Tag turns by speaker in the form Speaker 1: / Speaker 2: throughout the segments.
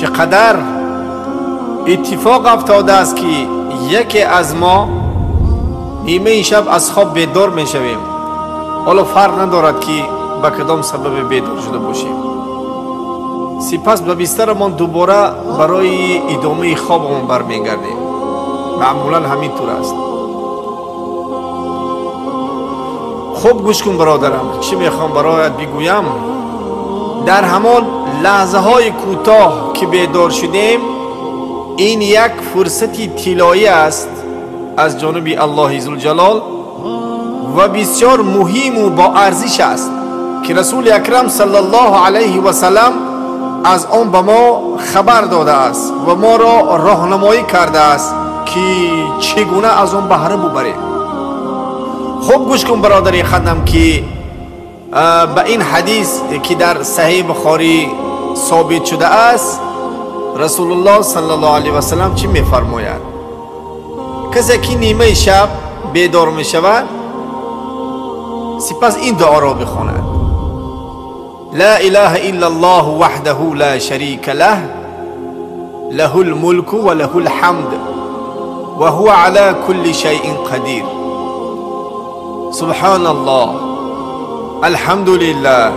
Speaker 1: Чӣ қадар иттифоқ афтодааст, ки яке аз мо нимаи шаб аз хоб бедор мешавем. Ҳоло фарқ надорад, ки ба кадом сабабе бедор шуда бошем. Сипас ба бистарамон дубора барои идомаи хобамон бармегардем. Маъмулан ҳамин тур аст. Хуб гӯш кун, бародарам, чӣ мехоҳам бароят бигӯям. Дар ҳамон лаҳзаҳои кӯтоҳ, ки бедор шудем, ин як фурсати тиллоӣ аст аз ҷониби Аллоҳи Зулҷалол ва бисёр муҳиму боарзиш аст, ки Расули Акрам саллаллоҳу алайҳи васалам аз он ба мо хабар додааст ва моро роҳнамоӣ кардааст, ки чӣ гуна аз он баҳра бубарем. Хуб гӯш кун, бародари хадам, ки ба ин ҳадис, ки дар Саҳеҳи Бухорӣ собит шудааст, Расулуллоҳ саллаллоҳу алайҳи васалам чӣ мефармояд? Касе ки нимаи шаб бедор мешавад, сипас ин дуоро бихонад: ла илаҳа илла аллоҳу ваҳдаҳу ла шарика лаҳ, лаҳу лмулку ва лаҳу лҳамд ва ҳува ала кулли шайъин қадир, субҳаналлоҳ, алҳамдулиллаҳ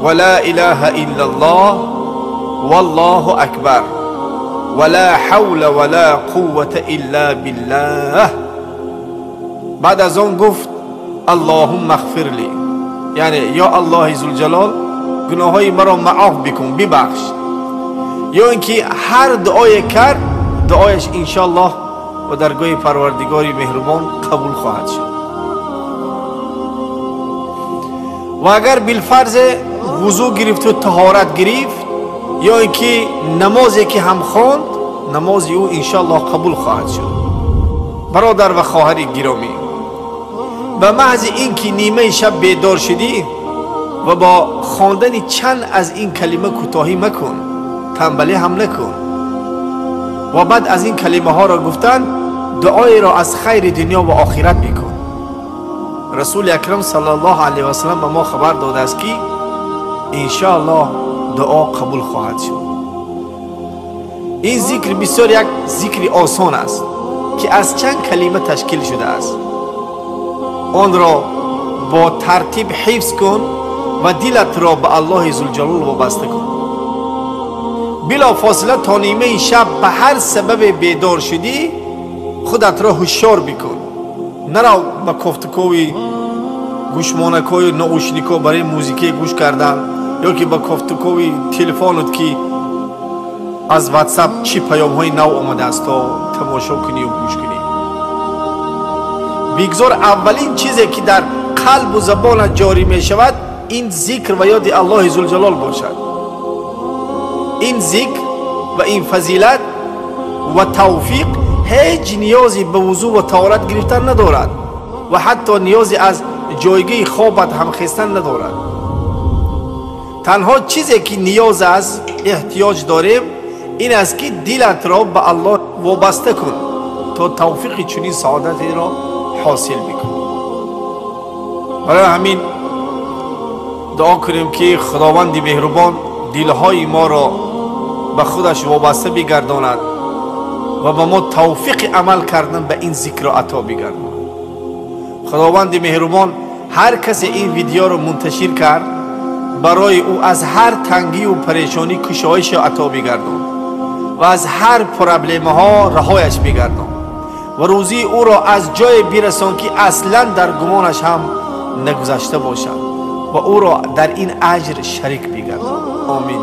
Speaker 1: ва ла илаҳа илла аллоҳ, валлоҳу акбар, ва ла ҳавла ва ла қуввата илла биллаҳ. Баъд аз он гуфт: аллоҳумма ғфир ли, яъне ё Аллоҳи Зулҷалол, гуноҳҳои маро маоф бикун, бибахш. Ё ин ки ҳар дуое кард, дуояш иншоаллоҳ ба даргоҳи Парвардигори меҳрубон қабул хоҳад шуд. Ва агар билфарзе вузӯ гирифту таҳорат гирифт, ё ин ки намозе ки ҳам хонд, намози ӯ иншоаллоҳ қабул хоҳад шуд. Бародар ва хоҳари гиромӣ, ба маҳзи ин ки нимаи шаб бедор шудӣ ва бо хондани чанд аз ин калима кӯтоҳӣ макун, танбалӣ ҳам накун ва баъд аз ин калимаҳоро гуфтан дуоеро аз хайри дунё ва охират бикун. Расули Акрам саллаллоҳу алайҳи васалам ба мо хабар додааст, ки иншоаллоҳ дуо қабул хоҳад шуд. Ин зикр бисёр як зикри осон аст, ки аз чанд калима ташкил шудааст. Онро бо тартиб ҳифз кун ва дилатро ба Аллоҳи Зулҷалол вобаста кун. Билофосила то нимаи шаб ба ҳар сабабе бедор шудӣ, худатро ҳушёр бикун. Нарав ба кофтукови гӯшмонакҳою наушникҳо барои музикае гӯш кардан, ё ки ба кофтукови телефонот, ки аз Ватсап чӣ паёмҳои нав омадааст, то тамошо кунию гӯш кунӣ. Бигзор аввалин чизе, ки дар қалбу забонат ҷорӣ мешавад, ин зикр ва ёди Аллоҳи Зулҷалол бошад. Ин зикр ва ин фазилат ва тавфиқ ҳеҷ ниёзе ба вузӯ ва таҳорат гирифтан надорад ва ҳатто ниёзе аз ҷойгоҳи хобат ҳамхестан надорад. Танҳо чизе, ки ниёз аст, эҳтиёҷ дорем, ин аст, ки дилатро ба Аллоҳ вобаста кун, то тавфиқи чунин саодатеро ҳосил бикунӣ. Барои ҳамин дуо кунем, ки Худованди меҳрубон дилҳои моро ба худаш вобаста бигардонад ва ба мо тавфиқи амал кардан ба ин зикрро ато бигардонад. Худованди меҳрубон ҳар касе ин видеоро мунташир кард, барои ӯ аз ҳар тангию парешонӣ кушоишро ато бигардон ва аз ҳар проблемаҳо раҳояш бигардон ва рӯзии ӯро аз ҷое бирасон, ки аслан дар гумонаш ҳам нагузашта бошад, ва ӯро дар ин аҷр шарик бигардон. Омин.